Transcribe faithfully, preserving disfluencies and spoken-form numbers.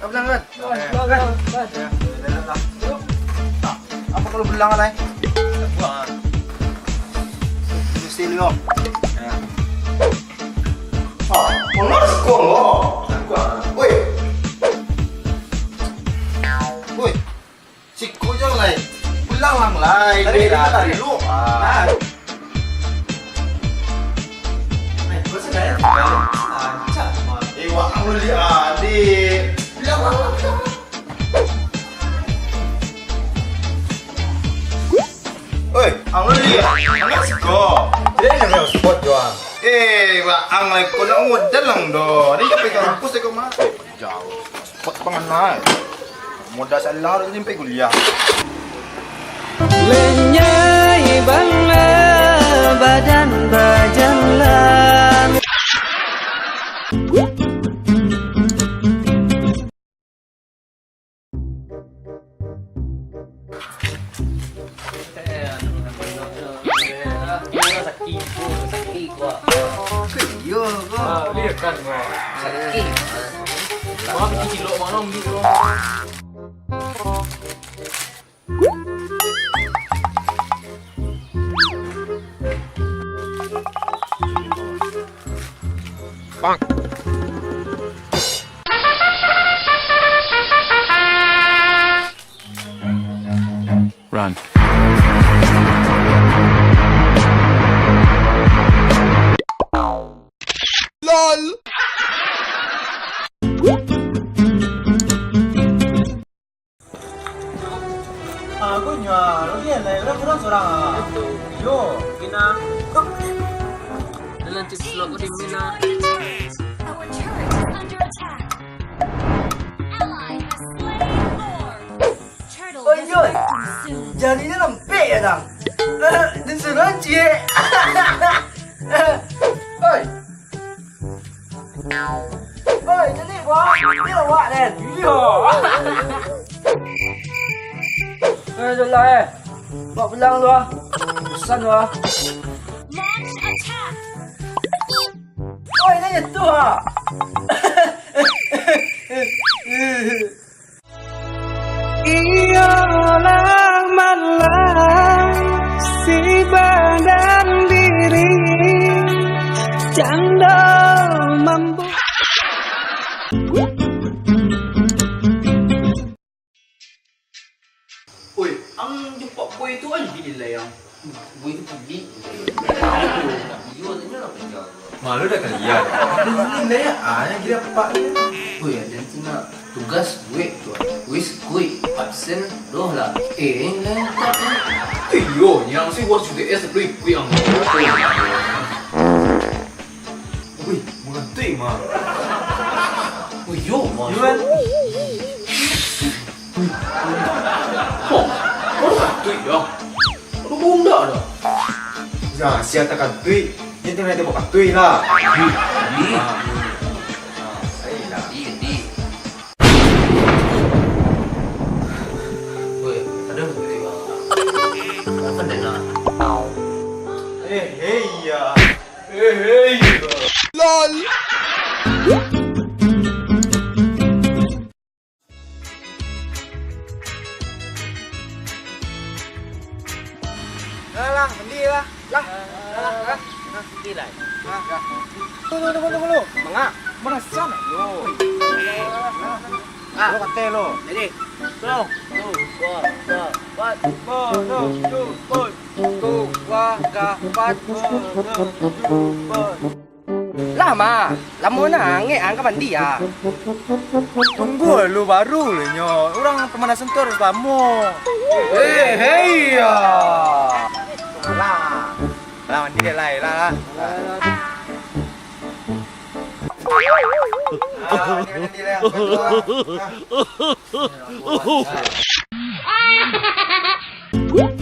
Ka pulang, kan? Pulang, pulang, pulang. Ya, ya, ya, ya. Apo kalau pulang, kan, ai? Buang, ah. Mesti lu, yo. Ya. Ah, pulang siko, lo. Buang. Woi. Woi. Siko jo lai. Pulang lang lai. Tadi, tadi, tadi. Tadi lu. Ah. Eh, gua sudah ya. Lancar, Bang. Eh, wak, lu lihat, Dik. Pulang lang, lang. Oi, ang lu lihat. Ang siko. Jadi nak main sport jo, ang. Eh, wak, ang lai ko nak modal lang do. Ni ka pai kampus ko mah. Jauh. Cepat panganai. Modal salah tu sampai kuliah. Lenyai bana badan bajalan. Iyo, ko. Ah, lihat kan, ko. Sakit. Wah, bikin cilok malam gitu. Run. Lol. Ah, ko nyo, lo dia lah, lo kurang surang ah. Yo, kena. Dalam cik slot ko di mina. Our turret is under attack. Ally has slain Lord. Turtle has been consumed. Jarinyo lempek ya, Dang. Disuruh ciek. Oi. Oi, jadi, Bang. Ni awak, Den. Iyo. Eh, itulah, eh. Bawa pulang tu, ah. Bosan tu, ah. Launch attack. Oi, ni tu, ah. Iyolah malah si badan diri cando mambu. Oi, ang jumpa boy tu ai dinilai ang. Boy tu pulih. Iyo, tanya lah kerja. Malu dah kalian. Ini lah ya, ah, yang kira apa ni? Oi, ada tu nak tugas buat tu. Wis kui, absen doh lah. Eh, yang lain tak kan? Iyo, yang si was juga S lebih kui ang. Oi, mangantui mah. Oi, yo, mah. Yo, kan? Oi. Kok? Kok mangantui dah? Aduh, bunda dah. Ya, sia takantui. Dia tengah tembak kantui lah. Di, di. Ah. Ah, saya lah. Di, di. Weh, ada bukti bang. Apa dia nak? Eh, hei, ya. Eh, hei, ya. Lol. Lah, lah, mandi lah. Lah, lah, lah, lah. Mandi lah. Lah, lah. Tunggu, tunggu, tunggu, tunggu. Manga? Manga siapa? Yo. Ah. Lo kate lo. Jadi, tolong. Tu, dua, dua, empat. Dua, dua, dua, empat. Dua, dua, empat. Dua, dua, empat. Lah, mah. Lamo nah, angek ang ka mandi, ah. Tunggu lu baru lu nyo. Urang pamanasan tu harus lamo. Eh, hei, ya. Lah. Lah, mandi dek lai, lah, lah. Ah, mandi, mandi, lah. Ah.